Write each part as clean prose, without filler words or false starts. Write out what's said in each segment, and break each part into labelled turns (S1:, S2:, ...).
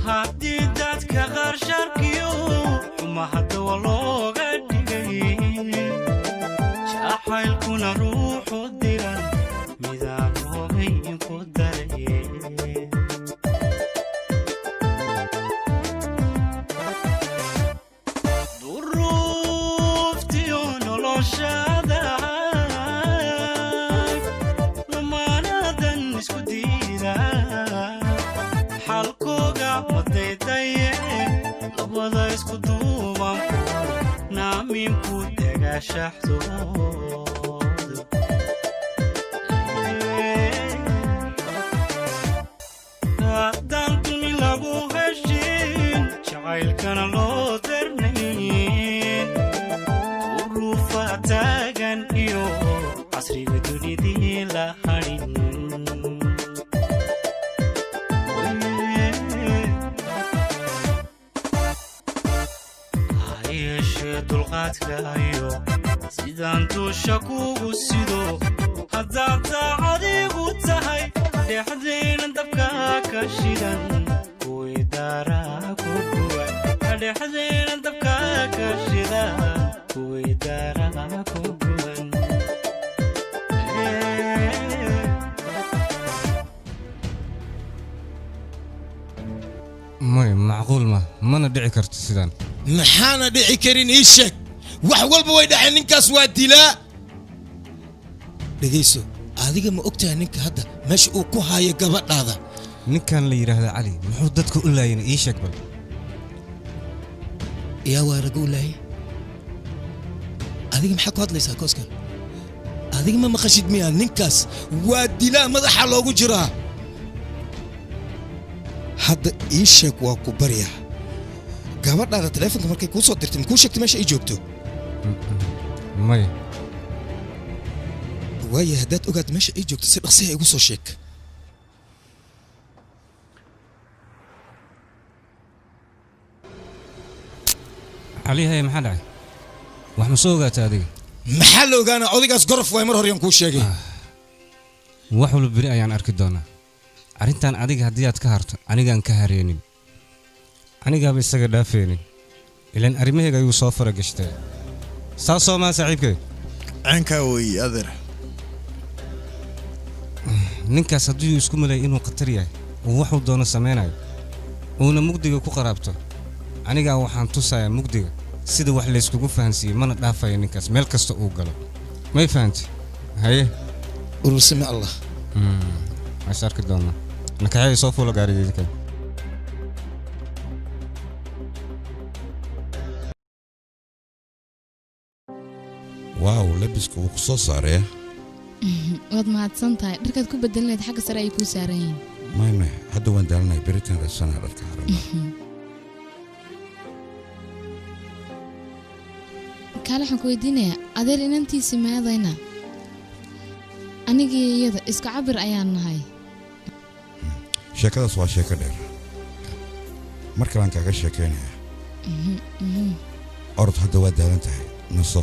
S1: Haddii dadka qaar sharkiyo xumahadda waa looga dhigay, jacaylkuna ruuxu diran midaan hoogayn ku daray. Duruuftiyo noloshada lamaanadan isku diida, xalkooga madaydaye labada isku duubanku naamiinku dagaashaxdooda. Haddaan duni lagu heshin, jacaylkana loo darnayn, duruufa taagan iyo casriga dunidii la hadhin. Ha yeeshee dulqaadka iyo sidaan duusha kugu sido, haddaad daacadigu tahay, dhexdayna dabka ka shidan kuwii daaraa ku guban, dhexdayna dabka ka shidan kuwii daaraa ku guban.
S2: Maya, macquul ma mana dhici karto sidaan.
S3: Maxaana dhici karin? Ii sheeg. Wax walba way dhaceen, ninkaas waa dilaa. Dhegayso, adiga ma ogtahay ninka hadda meesha uu ku haayo gabadhaada?
S2: Ninkan la yidhaahda Cali muxuu dadka u laayeen? Ii sheeg bal.
S3: Yaa waa raga u laayay? Adiga maxaa ku hadlaysaa kooskan? Adiga ma maqashid miyaa? Ninkaas waa dilaa, madaxa loogu jiraa hadda. Ii sheeg, waa ku baryaa, gabadhaada taleefonka markay kuu soo dirtay makuu sheegtay meesha ay joogto?
S2: Maya.
S3: Waaya, haddaad ogaad meesha ay joogto, si dhaqsiha igu soo sheeg.
S2: Cali, haye, maxaa dhacay? Wax ma soo ogaata adiga?
S3: Maxaa la ogaanaa? Odaygaas gorof waay, mar horyaan kuu sheegay.
S2: Wax walba beri ayaan arki doonaa. Arrintan adiga haddii aad ka harto, anigaan ka hareenin, anigaaba isaga dhaafeenin, ilaan arrimahayga ayuu soo fara gashtay. Saas soo maa, saaxiibkay?
S4: Caynkaa weeye, adeer.
S2: Ninkaas haddii uu isku malaya inuu khatar yahay uu waxuu doono samaynayo uuna mugdiga ku qaraabto, anigaa waxaan tusayaa mugdiga sida wax layskugu fahansiiyey. Mana dhaafayo ninkaas meel kasta uu galo. May fahantay? Haye.
S3: Urursame Allah.
S2: Waa is arki doonaa. Nakaxeey, soo fuula gaarigeedii kale.
S5: Waaw, labiska wuu ku soo saaraya.
S6: Waad mahadsan tahay. Dharkaad ku bedelinayd xagga sare ay kuu saaran yihiin.
S5: May may, hadda waan daalanay, beritaan raadsanaa dharka xarama.
S6: Kaale, waxaan ku weydiinayaa, adeer inantiisi maadayna? Anigii iyada isku cabir ayaan nahay.
S5: Sheekadaas waa sheeko dheer, mar kalean kaaga sheekaynaya. Orod, hadda waa daalan tahay, naso.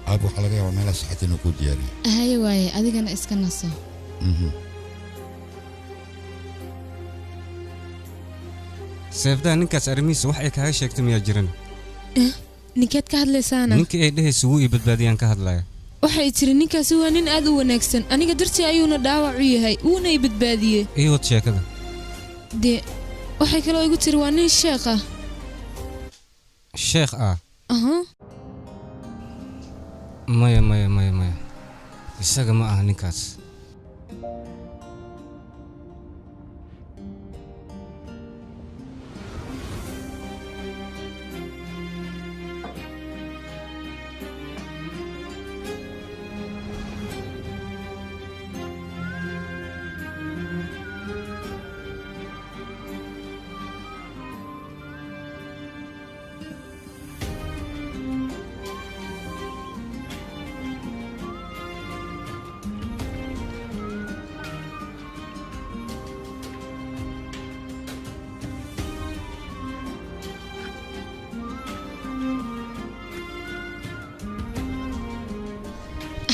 S5: Aab waxaa laga yaabaa meelaha saxata inuu kuu diyaariyo.
S6: Haye waaye, adigana iska naso.
S2: Seefdaha, ninkaas arrimihiisa wax ay kaaga sheegtay miyaa jiran?
S7: Ninkeed ka hadlaysaana?
S2: Ninkii ay dhehaysa wuu ii badbaadiyaan ka hadlaya.
S7: Waxay tiri ninkaasi waa nin aad u wanaagsan, aniga dartii ayuuna dhaawac u yahay, wuuna i badbaadiyey.
S2: Ii wad sheekada.
S7: Dee waxay kaloo igu tiri waa nin sheekh ah.
S2: Sheekh ah?
S7: Aha.
S2: Maya, maya, maya, maya, isaga ma aha ninkaas.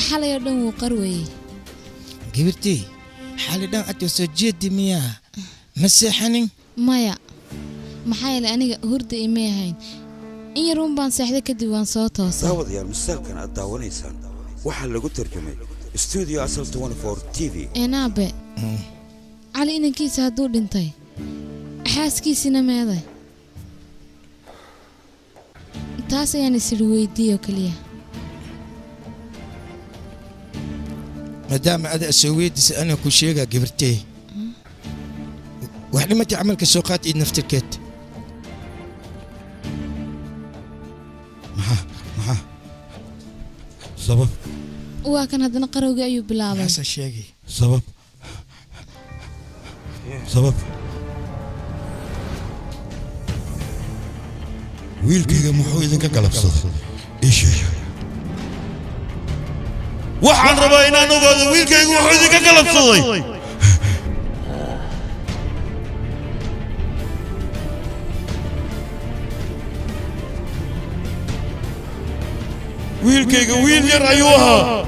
S7: Xalay oo dhan wuu qarweeyey.
S3: Gibirtii xali dhan aad soo jeedi miyaa? Ma seexanin?
S6: Maya, maxaa yeelay aniga hurda imay ahayn. In yar uun baan seexday, kadib waan soo toosay.
S8: Daawadayaal, masaalkan aad daawanaysaan waxaa lagu tarjumay Studio Asal 24 TV.
S6: Enaabe, Cali inankiisa hadduu dhintay, xaaskiisina meeday? Taas ayaan isiri weydiiye oo keliya.
S3: Maadaama ada soo weydiisay, anaa ku sheegaa gibirtee. Wax dhimatay camalka soo qaad iid naftirkeed.
S5: Maxaa maxaa sabab?
S6: Waa kan haddana qarowgii ayuu bilaabay.
S3: Maxaase sheegay?
S5: Sabab, sabab, wiilkayga muxuu idinka galabsaday? Ii sheeg. Waxaan rabaa inaan ogaado wiilkaygu wuxuu idinka galabsaday. Wiilkayga wiil yar ayuu ahaa.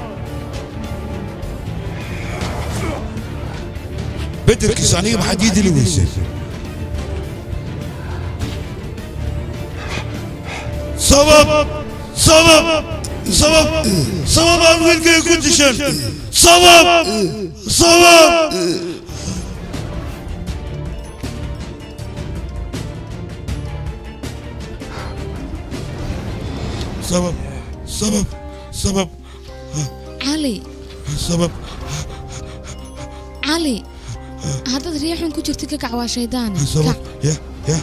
S5: Beddelkiisa aniga maxaad ii dili weysay? Sabab, sabab, sabab, sabab aan wiilkayga ku dishan? Sabab, sabab. Sabab, sabab, sabab.
S6: Cali.
S5: Sabab.
S6: Cali, haddaad riixun ku jirta ka kac, waa shaydaane.
S5: Sabab ya ya.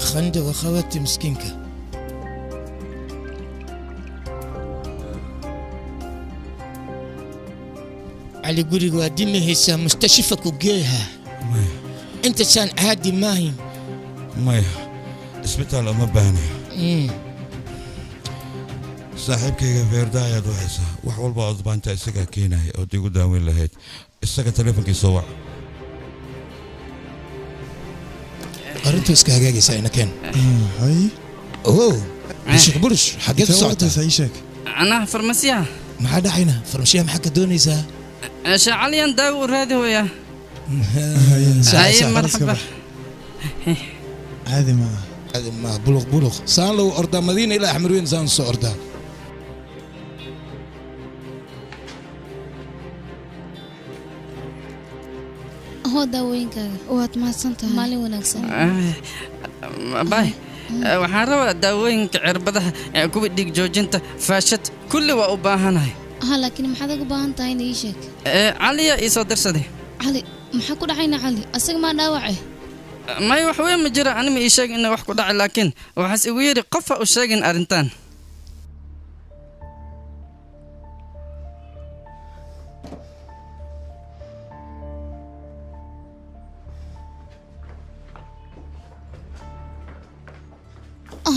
S3: Khanda waa khawati miskiinka. Cali guriga waa dimahaysaa, mustashifa ku geeha. Inta saan caadi maahin.
S5: Maya, isbitaal uma baahna. Saaxiibkayga feerda ayaad u haysaa. Wax walba ood baanta isagaa keenaya ood igu daaweyn lahayd. Isaga teleefonkiisa wac.
S3: Arrintu iska hagaagaysaa, ina keen.
S4: Hay.
S3: Owow, Sheekh Burush, xageed u socotaa?
S4: Ii sheeg.
S9: Anaa farmasiyaha.
S3: Maxaa dhacayna? Farmashiyaha maxaa ka doonaysaa?
S9: Shacaliyan daawo u raadi hooya. Haye, marxaba.
S4: Caadi maaha.
S3: Caadi maaha. Buluq buluq saan lagu ordaa Madiina ilaa Axmarweyn, saan soo ordaa.
S6: Hoo, daawooyinkaaga.
S7: Waad mahadsan tahay.
S6: Maalin wanaagsan.
S9: Bay, waxaan rabaa daawooyinka, cirbadaha, kuwa dhiig joojinta, faashad, kulli waa u baahanahay.
S6: Ha, laakiin maxaad uga baahan tahay ina ii sheeg.
S9: Caliya ii soo dirsaday.
S6: Cali maxaa ku dhacayna? Cali asaga maa dhaawace?
S9: May, wax weyn ma jira. Anima ii sheeg ina wax ku dhacay, laakiin waxaas igu yidhi qofa u sheegin arrintan.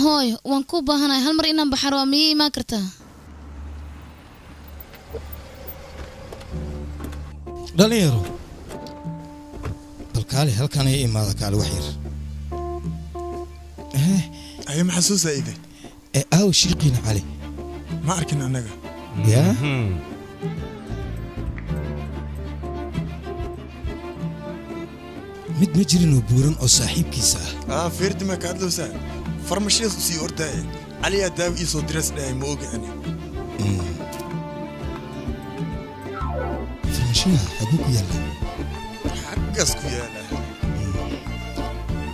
S6: Hooyo, waan kuu baahanahay hal mar inaan baxar, waa miyay imaan kartaa?
S3: Dhalinyaro, bal kaali halkan ii imaada, kaali wax yar.
S4: Aye, ma xasuusaa ide?
S3: Ee, aaw shiiqiina Cali?
S4: Ma arkin annaga.
S3: Yaa mid ma jirin oo buuran oo saaxiibkiisa ah?
S4: Aa, fiirdi ma ka hadlowsaa? Farmashiyaas u sii ordaaye, Caliyaa daawo ii soo diras dhahay, ma ogi ani.
S3: Farmashiyaha xaguu ku yaalla?
S4: Xaggaas ku yaala.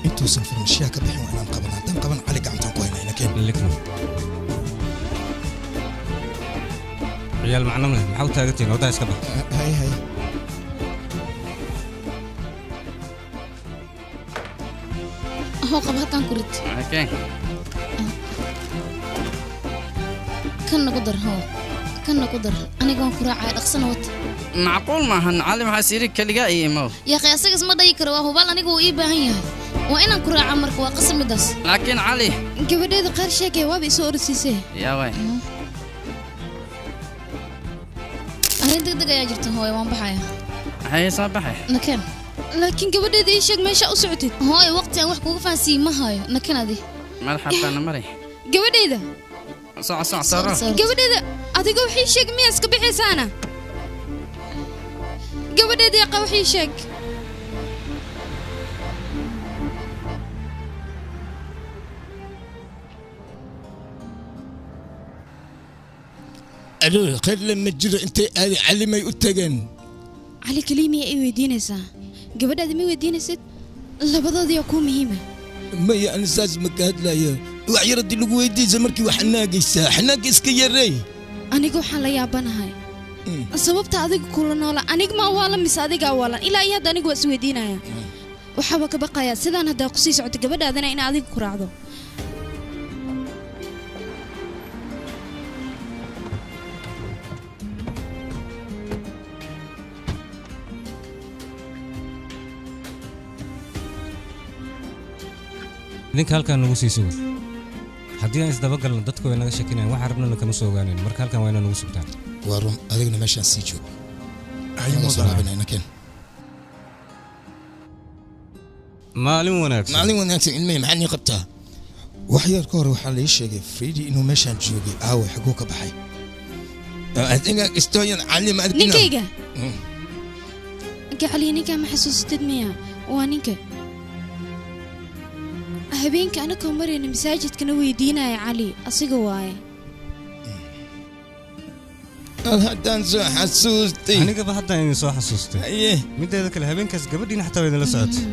S3: Intuusan farmashiyaha ka bixin waa inaan qaban. Haddaan qaban, Cali gacantaan ku haynaa. Inakeen.
S2: Ciyaal macno leh, maxaa u taagantihiin? Waddaa iska bax.
S3: Hay hay.
S6: Hoo, qab, halkan ku rid.
S9: Okay.
S6: Kanna ku dar, hoo, kanna ku dar. Aniga waan ku raacaya, dhaqsana wata.
S9: Macquul maahan, Cali waxaas yidhi keligaa ii imow.
S6: Yaaqay, asagas ma dhayi karo, waa hubaal aniga wuu ii baahan yahay. Waa inaan ku raaca marka, waa qasab midaas.
S9: Laakiin Cali.
S7: Gabadheeda qaar sheegay waaba isoo orsiisee.
S9: Yaa waay.
S6: Arrin deg deg ayaa jirta hooyo, waan baxaya.
S9: Haye soo baxay.
S6: Nakeen. Laakiin gabadheeda ii sheeg meesha u socotid. Hooy waqti aan wax kugu fahansiin ma hayo. Nakeen adi.
S9: Marxabana maray.
S7: Gabadheeda.
S9: Soco soco soco.
S7: Gabadheeda adiga wax ii sheeg miyaa iska bixaysaana? Gabadheeda yaqa wax ii sheeg.
S3: Aloo khayr lama jiro intay aadi cali may u tageen.
S7: Cali kaliya miyaa i weydiinaysaa? Gabadhaada ma weydiinaysid? Labadoodii oo kuu muhiima.
S3: Maya ani saas ma ka hadlayo. Wax yar haddii lagu weydiisa markii wax xanaagaysaa xanaagga iska yareey.
S7: Aniga waxaan la yaabanahay sababta adiga kula noola aniga ma waalan mise adigaa waalan ilaa iyo hadda aniga waa is weydiinaya. Waxaaba ka baqayaa sidaan haddaa kusii socoto gabadhaadana in adiga ku raacdo.
S2: Idinka halkaan nagu sii suga. Haddii aan isdabagalno dadku way naga shakinayaan waxaan rabnana kama soo ogaanayn marka halkaan waa inaa nagu sugtaan.
S3: Waa run adigna meeshaan sii joog.
S2: Maalin wanaagsan.
S3: Maalin wanaagsan ilmey maxaa nii qabtaa? Wax yar ka hor waxaa lai sheegay Fridi inuu meeshaan joogay aaway xaguu ka baxay. Adiga istooyan cali ma arkina.
S7: Ninkayga. Gacali ninka ma xasuusatid miya? Waa ninka. Habeenka anakoo marayna masaajidkana weydiinaya Cali asiga waaye.
S3: Haddaan soo xasuustay.
S2: Anigaba haddaan idin soo xasuustay. Mideeda kale habeenkaas gabadhiina xataa waa idinla socotay.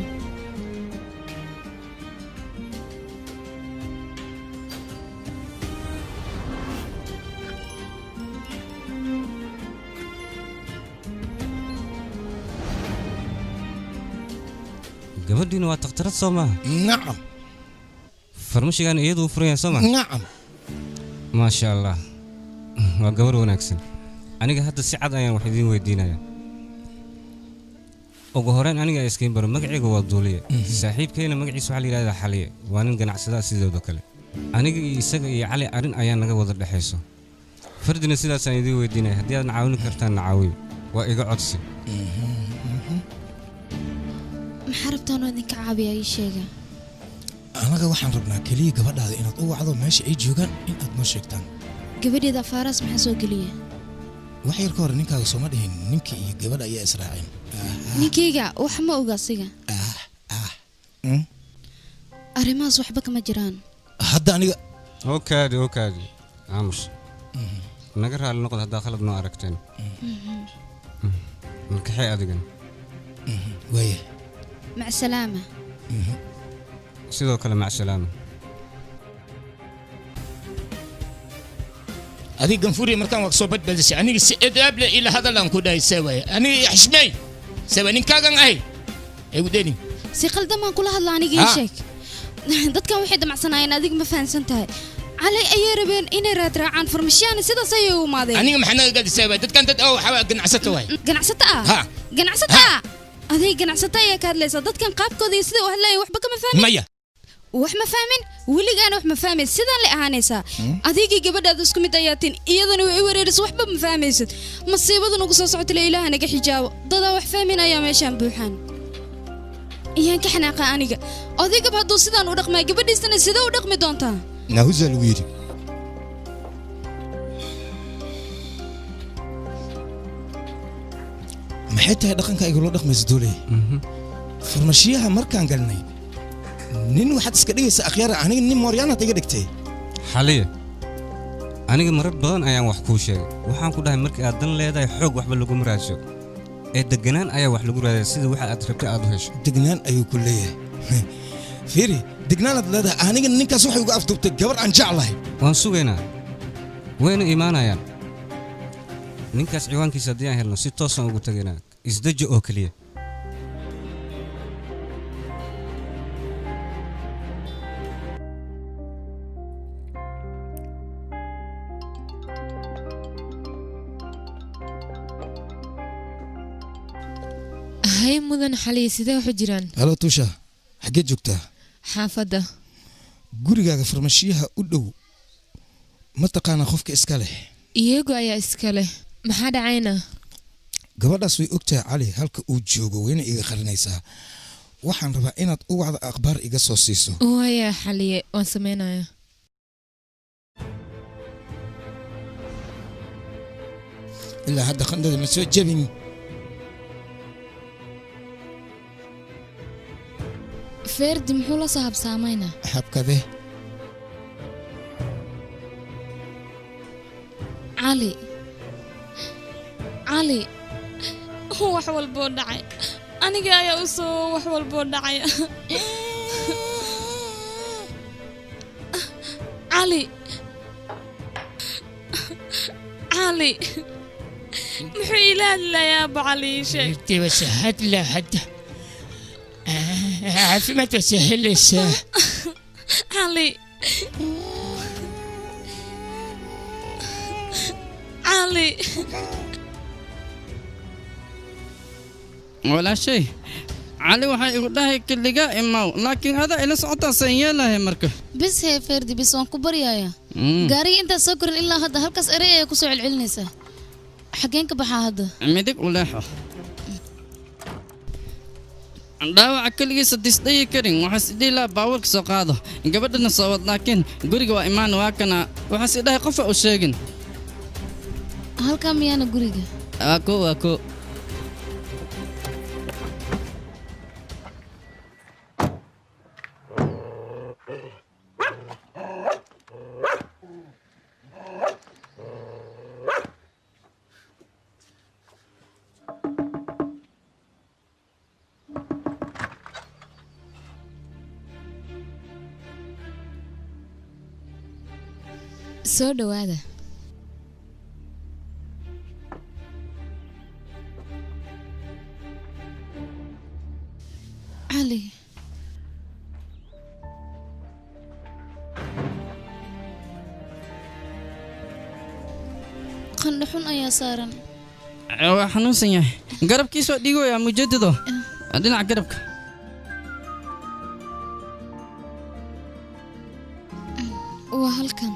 S2: Gabadhiina waa takhtarad soo maaha?
S3: Nacam.
S2: Farmashigan iyadu u furan yahay soo maaha?
S3: Nacam.
S2: Maasha Allah. Waa gabar wanaagsan. Aniga hadda si cad ayaan wax idiin weydiinayaa. Ugu horreyn aniga iskiin baro magacayga waa Duuliye. Saaxiibkayna magaciisa waxaa la yidhahdaa Xaliye. Waa nin ganacsada sidooda kale. Aniga iyo isaga iyo Cali arrin ayaa naga wada dhexayso. Fardina sidaasaan idiin weydiinaya haddii aad caawin kartaan na caawiyo. Waa iga codsi.
S7: Maxaa rabtaan oo idinka caawiyaa ii sheega?
S3: Anaga waxaan rabnaa kaliya gabadhaada inaad u wacdo meesha ay joogaan in aad noo sheegtaan.
S7: Gabadheeda afaaraas maxaa soo geliya?
S3: Wax yar ka hor ninkaaga sooma dhihin ninkii iyo gabadha ayaa israaceen.
S7: Ninkayga wax ma oga asiga. Arrimahaas waxba kama jiraan.
S3: Hadda aniga
S2: okaadi okaadi aamus. Naga raali noqod haddaa khalad noo aragteen. Markaxee adigan.
S3: Waaya.
S7: Mac salaama.
S2: Sidoo kale mac salaama.
S3: Adiga ganfuuriya markaan waa soo badbaadisay aniga si edaab leh ila hadal aan ku dhahay see waaye aniga xishmay see waay ninkaagan ahay igu dheelin.
S7: Si qaldan baan kula hadla aniga ii sheeg. Dadkan waxay damacsanaayeen adiga ma fahansan tahay. Cali ayay rabeen inay raadraacaan farmashiyaana sidaas ayay u imaadeen.
S3: Aniga maxaa naga gadisay waay dadkan dad oo waxaa ganacsato waay.
S7: Ganacsato ah? Ganacsato ah? Adiga ganacsato ayaa ka hadlaysaa dadkan qaabkooda iyo sida u hadlayeen waxba kama fahmin.
S3: Maya.
S7: Wax ma fahmin weligaana wax ma fahmayn sidaan la ahaanaysaa. Adigii gabadhaada isku mid ayaa tin iyadana way i wareeraysa waxba ma fahmaysid. Masiibadu nagu soo socota la ilaaha naga xijaabo. Dadaa wax fahmin ayaa meeshaan buuxaan. Iyaan ka xanaaqa aniga. Adigaba hadduu sidaan u dhaqmay gabadhiisana sidee u dhaqmi doontaa?
S3: Nahuza lagu yidhi. Maxay tahay dhaqanka igula dhaqmaysa Duuliye? Farmashiyaha markaan galnay nin waxaad iska dhigaysaa akhyaara aniga nin mooryaanaad iga dhigtay.
S2: Xaliye aniga marar badan ayaan wax kuu sheegay. Waxaan ku dhahay markii aad dan leedahay xoog waxba laguma raadsho. Ee deganaan ayaa wax lagu raadiyaa sida waxa aad rabtay aad u hesho.
S3: Degnaan ayuu ku leeyahay. Fiiri degnaanaad leedahay aniga ninkaas waxay uga afduubtay gabar aan jeclahay.
S2: Waan sugaynaa. Wayna imaanayaan. Ninkaas ciwaankiisa haddii aan helno si toosaan ugu tagaynaa. Isdeji oo keliya.
S10: Hay mudan Xaliye sidee wax u jiraan?
S3: Halo Tuusha, xaggee joogtaa?
S10: Xaafadda.
S3: Gurigaaga farmashiyaha u dhow ma taqaanaa qofka iska leh?
S10: Iyagu ayaa iska leh. Maxaa dhacayna?
S3: Gabadhaas way ogtahay Cali halka uu joogo, wayna iga qarinaysaa. Waxaan rabaa inaad u wacdo, akhbaar iga soo siiso.
S10: Waaya Xaliye, waan samaynayaa.
S3: Ilaa hadda qandhada ma soo jebin.
S6: Ferdi muxuu la soo habsaamaynaa?
S3: Habkade?
S6: Cali, Cali, wax walboo dhacay aniga ayaa u soo, wax walboo dhacay. Cali, Cali, muxuu ila hadlayaa? Abu Cali, ii sheeg.
S11: Intii wasahadla hadda caafimaad wasahelaysaa.
S6: Cali, Cali.
S9: Walaashay, Cali waxaa igu dhahay keligaa imaw, laakiin adaa ila socotaa, saan yeelahay marka?
S6: Bis hee Ferdi, bis, waan ku baryayaa. Gaariga intaad soo korin ilaa hadda halkaas erey ayaa kusoo celcelinaysaa. Xaggeen ka baxaa hadda?
S9: Midig u leexo. Dhaawaca keligiisa disdhayi karin. Waxaas idhihi lahaa baabuurka soo qaado, gabadhana soo wad, laakiin guriga waa imaan, waa kana. Waxaas idhahay qofa u sheegin.
S6: Halkaa miyaana guriga?
S9: Waa ko, waa ko.
S6: Soo dhowaada. Cali, qandho xun ayaa saaran.
S9: Waa xanuunsan yahay, garabkiis waa dhiigoyaa mujadido, dhinaca garabka.
S6: Waa halkan.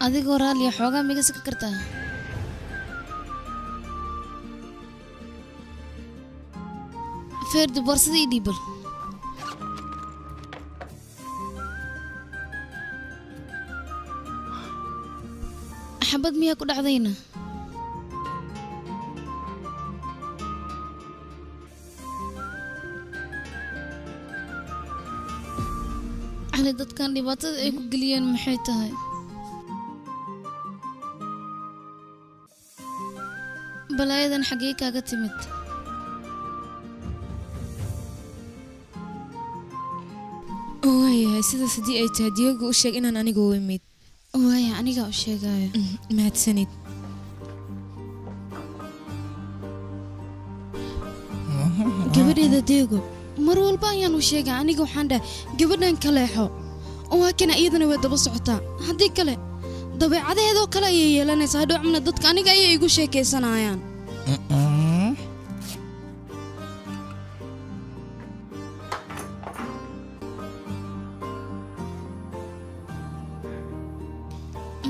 S6: Adigoo raalliya, xoogaa miga sika kartaa? Ferdi, boorsada ii dhiibal. Xabad miyaa ku dhacdayna? Cali, dadkan dhibaatada ay ku geliyeen maxay tahay? Balaayadan xaggee kaaga timid?
S10: Waayahay, sidaas haddii ay tahay, Diego u sheeg inaan anigu u imid.
S6: Waaya, anigaa u sheegaya.
S10: Mahadsanid.
S7: Gabadheeda Deego mar walba ayaan u sheegaa. Aniga waxaan dhahay gabadhan ka leexo, waa kana iyadana way daba socotaa. Haddii kale dabeecadaheedoo kale ayay yeelanaysaa, hadhow cumna dadka aniga ayay igu sheekaysanayaan.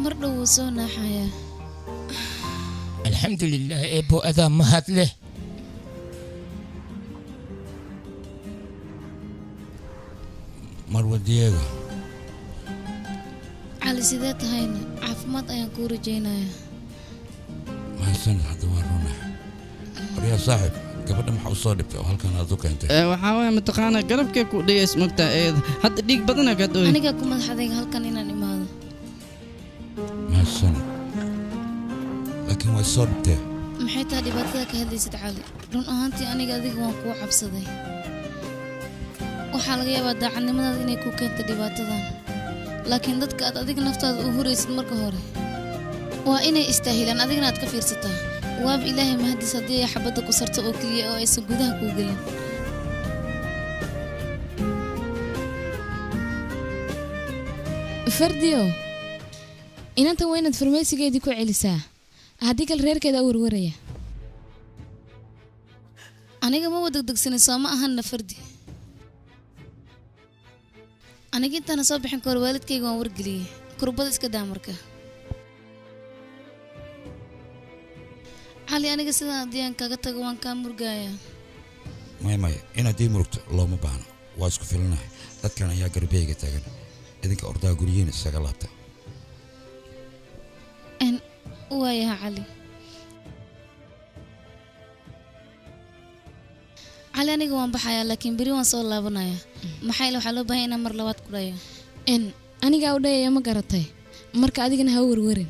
S6: Mar dhow wuu soo naaxayaa.
S11: Alxamdulilah, eebbo adaa mahad leh.
S5: Marwa Diego.
S6: Cali, sidee tahayna? Caafimaad ayaan kuu rajaynayaa.
S5: Mahadsanid, hadda waa runa. Waryaa saaxib, gabadha maxaa u soo dhibtay oo halkan aad u keentay?
S9: Waxaa waaya mataqaanaa, garabkee ku dhigays mogtaa eeda, hadda dhiig badana gaadooy.
S6: Anigaa ku madax adayga halkan inaan imaado.
S5: Mahadsanid, laakiin way soo dhibtee.
S6: Maxay tahay dhibaatada ka hadlaysid, Cali? Run ahaantii aniga adiga waan kuu cabsaday. Waxaa laga yaabaa daacadnimadaada inay kuu keento dhibaatadan, laakiin dadka aad adiga naftaada u huraysid marka hore waa inay istaahilaan, adigana aad ka fiirsataa. Waaba Ilaahay mahadis haddii ay xabadda ku sarto oo keliya oo aysan gudaha kuu gelin.
S10: Fardiyo, inantan waa inaad farmaysigeedii ku celisaa, haddii kale reerkeeda u warwaraya.
S6: Aniga ma wadagdegsanin, soo ma ahanna Fardi? Aniga intaana soo bixin kahor waalidkayga waan wargeliyey. Kurbada iska daa marka. Cali aniga sidaan haddii aan kaga tago waan kaa murgayaa.
S5: Maya maya, inaad ii murugto looma baahno, waa isku filanahay. Dadkan ayaa garbeyga taagan, idinka ordaha guryihiin isaga laabta.
S6: Waayaha Cali. Cali aniga waan baxayaa, laakiin beri waan soo laabanayaa. Maxaa yeele waxaa loo baahan inaan mar labaad ku dhayo.
S10: Anigaa u dhayaya, ma garatay? Marka adigana ha werwerin.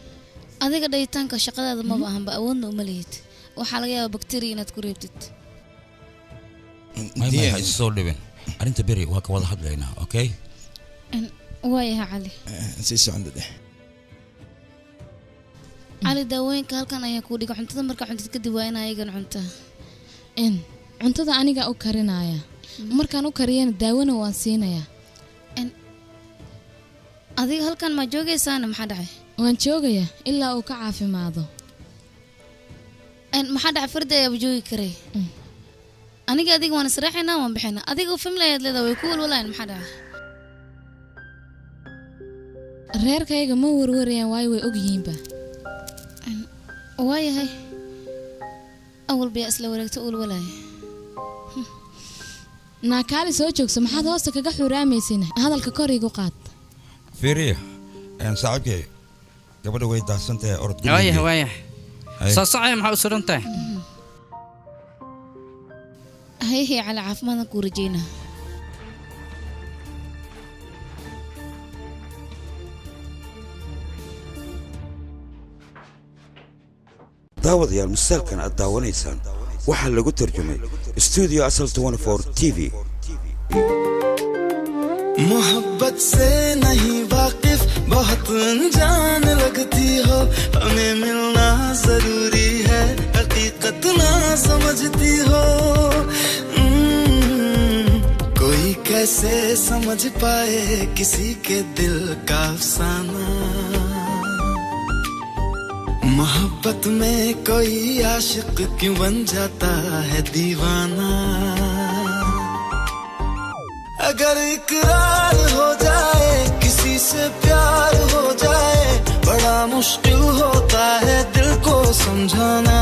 S6: Adiga dhayitaanka shaqadaada maba ahanba, awoodna uma lihid. Waxaa laga yaabaa bakteriya inaad ku reebtid.
S5: Maya maya, ha is soo dhibin arrinta, beri waa ka wada hadlaynaa, okay?
S6: Waayaha Cali.
S3: Sii socon dade.
S6: Cali, daawooyinka halkan ayaa kuu dhiga. Cuntada markaa cuntid kadib waa in ayagan cuntaa.
S10: Cuntada anigaa u karinaya, markaan u kariyana daawona waan siinayaa.
S6: Adiga halkan ma joogaysaana? Maxaa dhacay?
S10: Waan joogayaa ilaa uu ka caafimaado.
S6: Maxaa dhacay? Fardi ayaaba joogi karay. Aniga adiga waan israaxaynaa, waan bixinaa. Adiga family ayaad leedahay, way ku walwalayaan. Maxaa dhacay?
S10: Reerkayga ma warwarayaan, waayo way ogyihiinba.
S6: Waayahay, awalba yaa isla wareegto walwalaya.
S10: Naakaali soo joogso, maxaad hoosta kaga xuraamaysin? Hadalka kor igu qaad.
S5: Fiiriya saaxiibkay, gabadha way daahsan tahay, orod.
S9: Waayah waayah, soo socaya, maxaa u suran tahay?
S6: Hayhay Cali, caafimaadaan kuu rajaynaa.
S8: Daawadayaal, musalkan aad daawanaysaan waxaa lagu tarjumay studio Asal 24 TV.
S1: मोहब्बत से नहीं वाकिफ, बहुत अनजान लगती हो, हमें मिलना जरूरी है, हकीकत ना समझती हो। कोई कैसे समझ पाए किसी के दिल का अफसाना? मोहब्बत में कोई आशिक क्यों बन जाता है दीवाना? अगर इकरार हो जाए, किसी से प्यार हो जाए, बड़ा मुश्किल होता है दिल को समझाना।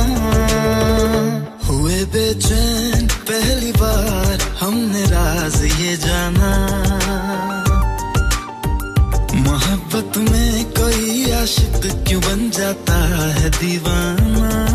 S1: हुए बेचैन पहली बार हमने राज ये जाना, मोहब्बत में कोई आशिक क्यों बन जाता है दीवाना?